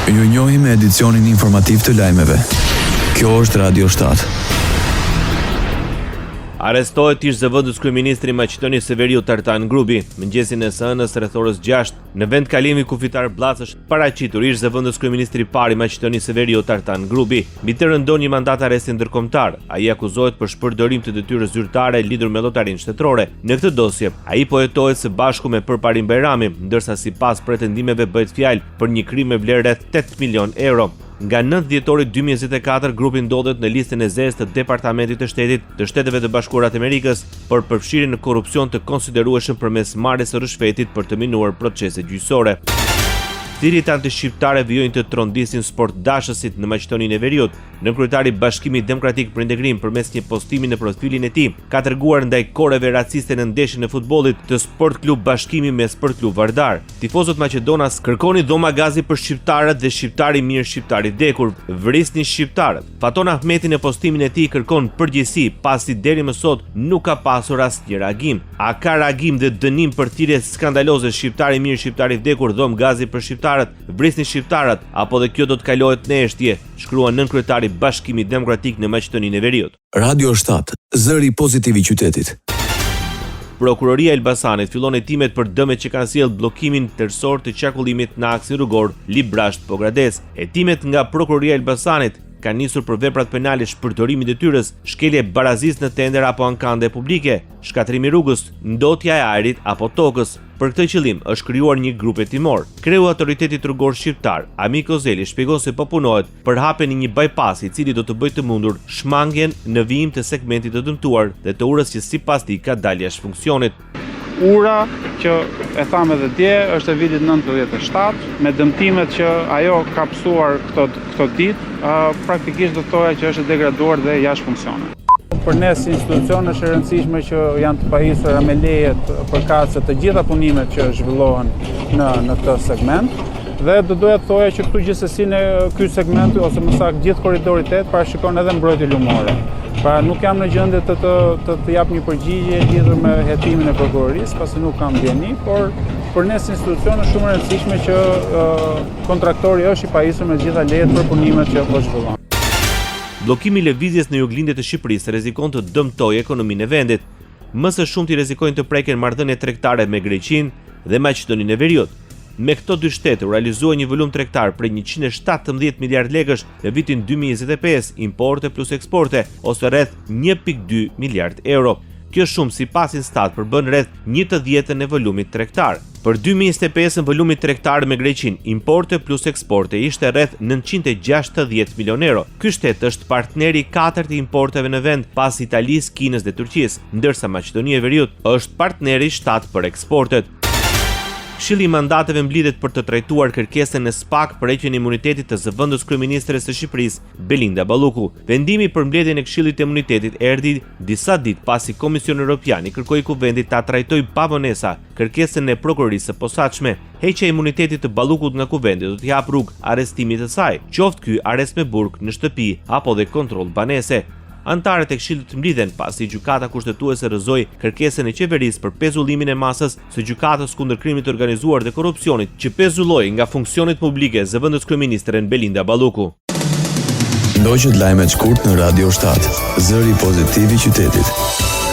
Ju njohim me edicionin informativ të lajmeve. Kjo është Radio 7. Arrestohet ish zëvendës kryeministri i Maqedonisë së Veriut Artan Grubi, mëngjesin e së hënës rreth orës 6 në vendkalimin kufitar Bllacë është paraqitur ish zëvendës kryeministri i parë i Maqedonisë së Veriut Artan Grubi. Mbi të rëndon një mandat arresti ndërkombëtar. Ai akuzohet për shpërdorim të detyrës zyrtare lidhur me lotarinë shtetërore. Në këtë dosje, ai po hetohet së bashku me Përparim Bajramin, ndërsa sipas pretendimeve bëhet fjalë për një krim me vlerë rreth 8 milionë euro. Nga 9 dhjetori 2024, Grubi ndodhet në listën e zezë të Departamentit të Shtetit të Shteteve të Bashkuara të Amerikës për përfshirje në korrupsion të konsiderueshëm përmes marrjes së ryshfetit për të minuar procese gjyqësore. Thirrjet antishqiptare vijojnë të trondisin sportdashësit në Maqedoninë e Veriut. Nënkryetari i Bashkimit Demokratik për Integrim përmes një postimi në profilin e tij ka treguar ndaj koreve raciste në ndeshjen e futbollit të Sport Klub Bashkimi me Sport Klub Vardar. Tifozët maqedonas kërkoni dhoma gazi për shqiptarët dhe shqiptar i mirë shqiptar i vdekur, vrisni shqiptarët. Faton Ahmeti në postimin e tij kërkon përgjegjësi, pasi deri më sot nuk ka pasur asnjë reagim. A ka reagim dhe dënim për thirrjet skandaloze shqiptar i mirë shqiptar i vdekur, dhomë gazi për shqiptarët, vrisni shqiptarët, apo dhe kjo do të kalohet në heshtje, shkruan nënkryetari i Bashkimit Demokratik në Maqedoninë e Veriut. Radio 7, zëri pozitiv i qytetit. Prokuroria e Elbasanit fillon hetimet për dëmet që kanë sjellë bllokimin tërësor të qarkullimit në aksin rrugor Librazhd-Pogradec. Hetimet nga Prokuroria e Elbasanit kanë nisur për veprat penale shpërdorimi i detyrës, shkelje e barazisë në tender apo ankande publike, shkatërrimi i rrugës, ndotja e ajrit apo tokës. Për këtë qëllim është krijuar një grup hetimor. Kreu i Autoritetit Rrugor Shqiptar, Amik Ozeli shpjegon se po punohet për hapjen e një bypass i cili do të bëjë të mundur shmangien në vijim të segmentit të dëmtuar dhe të urës që sipas tij ka dalë jashtë funksionit. Ura që e thamë edhe dje është e vitit 97, me dëmtimet që ajo ka pësuar këto këto ditë, praktikisht do të thoja që është e degraduar dhe jashtë funksionit. Për ne si institucion është e rëndësishme që janë të pajisura me lejet përkatëse të gjitha punimet që zhvillohen në në këtë segment. Dhe do doja të thoja që këtu gjithsesi në ky segment ose më saktë gjithë korridori 8 parashikon edhe mbrojtje lumore. Pra nuk jam në gjendje të të të, të jap një përgjigje lidhur me hetimin e prokurorisë, pasi nuk kam dijeni, por për ne si institucion është shumë e rëndësishme që uh, kontraktori është i pajisur me të gjitha lejet për punimet që po zhvillon. Bllokimi i lëvizjes në juglindje të Shqipërisë rrezikon të dëmtojë ekonominë e vendit. Më së shumti rrezikojnë të preken marrëdhëniet tregtare me Greqinë dhe Maqedoninë e Veriut. Me këto dy shtete u realizua një volum tregtar prej 117 miliardë lekësh në vitin 2025, importe plus eksporte, ose rreth 1.2 miliardë euro. Kjo shumë sipas Instat përbën rreth 1/10 e volumit tregtar. Për 2025-ën volumi tregtar me Greqinë, importe plus eksporte ishte rreth 960 milionë euro. Ky shtet është partneri i katërt i importeve në vend pas Italisë, Kinës dhe Turqisë, ndërsa Maqedonia e Veriut është partneri i shtatë për eksportet. Këshilli i Mandateve mblidhet për të trajtuar kërkesën e SPAK për heqjen e imunitetit të zëvendës kryeministres së Shqipërisë, Belinda Balluku. Vendimi për mbledhjen e Këshillit të Imunitetit erdhi disa ditë pasi Komisioni Europian i kërkoi Kuvendit ta trajtojë pa vonesa kërkesën e Prokurorisë së Posaçme. Heqja e imunitetit të Ballukut nga Kuvendi do t'i hapë rrugë arrestimit të saj, qoftë ky arrest me burg në shtëpi apo dhe kontroll banese. Anëtarët e Këshillit mblidhen pasi Gjykata Kushtetuese rrëzoi kërkesën e qeverisë për pezullimin e masës së Gjykatës kundër Krimit të Organizuar dhe Korrupsionit që pezulloi nga funksionet publike zëvendëskryeministren Belinda Balluku. Ndoqët lajmet shkurt në Radio 7, zëri pozitiv i qytetit.